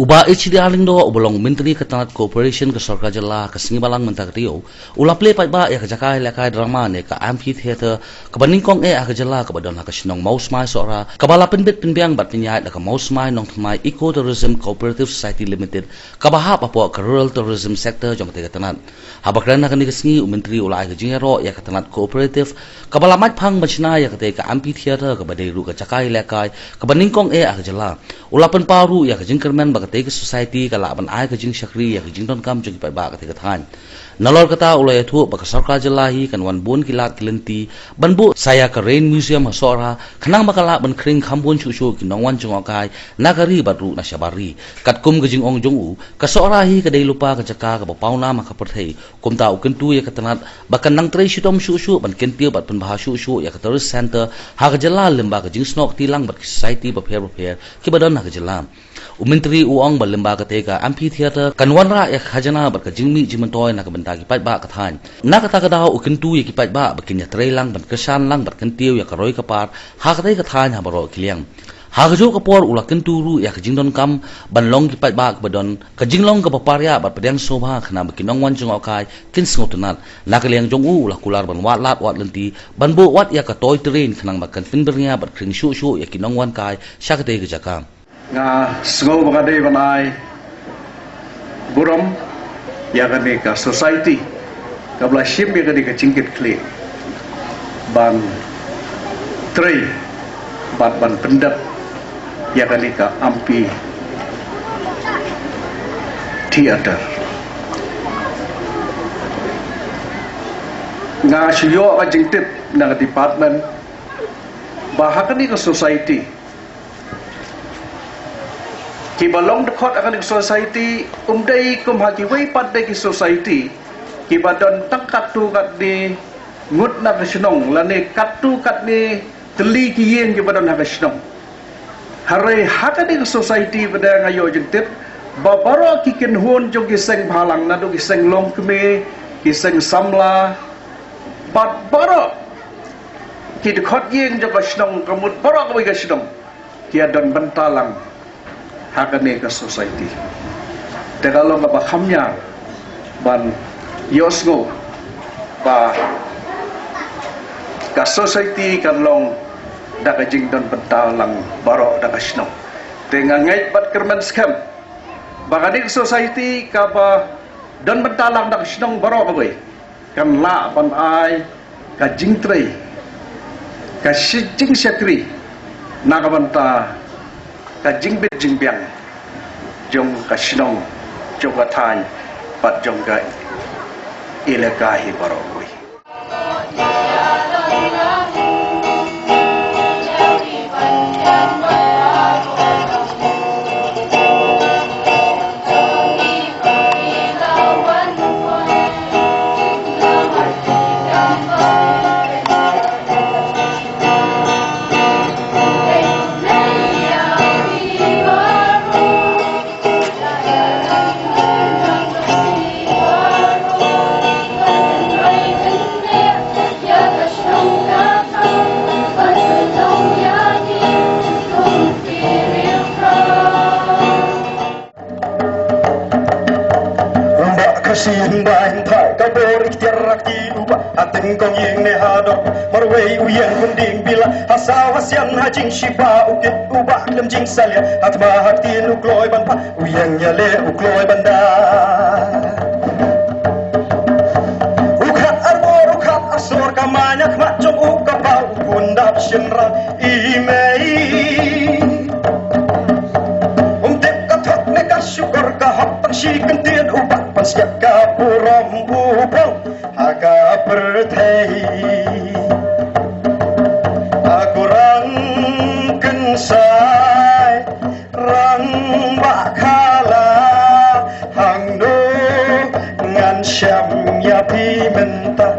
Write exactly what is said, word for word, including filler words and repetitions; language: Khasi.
U Bah H D R Lyngdoh, uba long u Myntri ka tnat Cooperation ka Sorkar Jylla, ka sngi Balang mynta ka taïew, u la plie paidbah ïa ka jaka ïalehkai drama ne ka Amphitheatre kaba nyngkong eh ha ka jylla, kaba don ha ka shnong Mawsmai Sohra, kaba la pynbit pynbiang bad pynïaid da ka Mawsmai Nongthymmai Eco Tourism Cooperative Society Limited, kaba hap hapoh ka Rural Tourism Sector jong katei ka tnat. Haba kren ha kane ka sngi, u Myntri u la ai ka jingïaroh ïa ka tnat Cooperative kaba la mait phang ban shna ïa katei ka Amphitheatre, kaba dei ruh ka jaka ïalehkai kaba nyngkong eh ha ka jylla. U la pynpaw ruh ïa ka jingkyrmen ba katei ka Society ka lah ban ai ka jingshakri ïa ka jingdonkam jong ki paidbah katei ka thaiñ. Nalor kata, u la ïathuh ba ka Sorkar Jylla hi kan wan bun ki lad ki lynti ban buh sa ïa ka Rain Museum ha Sohra, khnang ba ka lah ban khring kham bun shuh shuh ki nongwan jngohkai na ka ri bad ruh na shabar ri. Katkum ka jingong jong u, ka Sohra hi ka dei lypa ka jaka kaba pawnam ha ka pyrthei. Kumta u kyntu ïa ka tnat ba kan nang trei shitom shuh shuh ban kyntiew bad pynbha shuh shuh ïa ka Tourist Centre ha ka jylla lyngba ka jingsnoh kti lang bad ki Society bapher bapher kiba don ha ka jylla. U Myntri u ong ba lyngba katei ka Amphitheatre kan wanrah ïa ka khajna bad ka jingmih jingmyntoi na ka bynta ki paidbah ka thaiñ. Na kata ka daw, u kyntu ïa ki paidbah ba kin ïatrei lang ban kyrshan lang bad kyntiew ïa ka roi ka par ha katei ka thaiñ ha baroh ki liang. Ha kajuh ka por, u la kyntu ruh ïa ka jingdonkam ban long ki paidbah kiba don ka jinglong kaba pariah bad pdiang sngewbha, khnang ba ki nongwan jngohkai kin sngewtynnat. Na ka liang jong u, u la kular ban wad lad wad lynti ban buh wat ïa ka toy train, khnang ba kan pynbyrngia bad khring shuh shuh ïa ki nongwan kai sha katei ka jaka. Nga sngew ba nga dei ban ai burom ïa kane ka Society kaba la shim ïa kane ka jingkitkhlieh ban trei bad ban pyndep ïa kane ka Amphitheatre. Nga shu ïoh ka jingtip na ka department ba ha kane ka Society, kiba long dkhot ha kane ka Society um dei kum ha kiwei pat de ki Society kiba don tang katto katne ngut na ka shnong lane katto katne tylli ki ïing kiba don ha ka shnong. Hynrei ha kane ka Society pat de nga ïoh jingtip ba baroh ki kynhun jong ki seng bhalang, naduh ki seng longkmie, ki seng samla, bad baroh ki dkhot ïing jong ka shnong, ka mut baroh kawei ka shnong, ki ïa don bynta lang ha kane ka Society. Te ka long kaba kham ñiar ban ïohsngew ba ka Society kan long da ka jingdon bynta lang baroh da ka shnong. Te nga ngeit bad kyrmen skhem ba kane ka Society kaba don bynta lang da ka shnong baroh kawei kan lah ban ai ka jingtrei, ka shi-, jingshakri na ka bynta ka jingbit jingbiang jong ka shnong, jong ka thaiñ bad jong ka elaka hi baroh kawei. Rumbak ka shin bain thai ka bor ik tiar rak ti u ba ha teng kong ïing ne ha dok. Marwei u ïeng kun ding bila ha saw ha sian ha jing shiba u kit u ba lem jing salia ha tma ha tin u kloi ban pha u ïeng ïa le u kloi ban da. U khat ar bor u khat ar sor ka ma nya khmat jong u ka pau u kun dap shin rang i mei. Um tip ka thok ne ka shukor ka hok tang shi kyntien u bak pan siat ka burom u bong ha ka pyrthei. Aku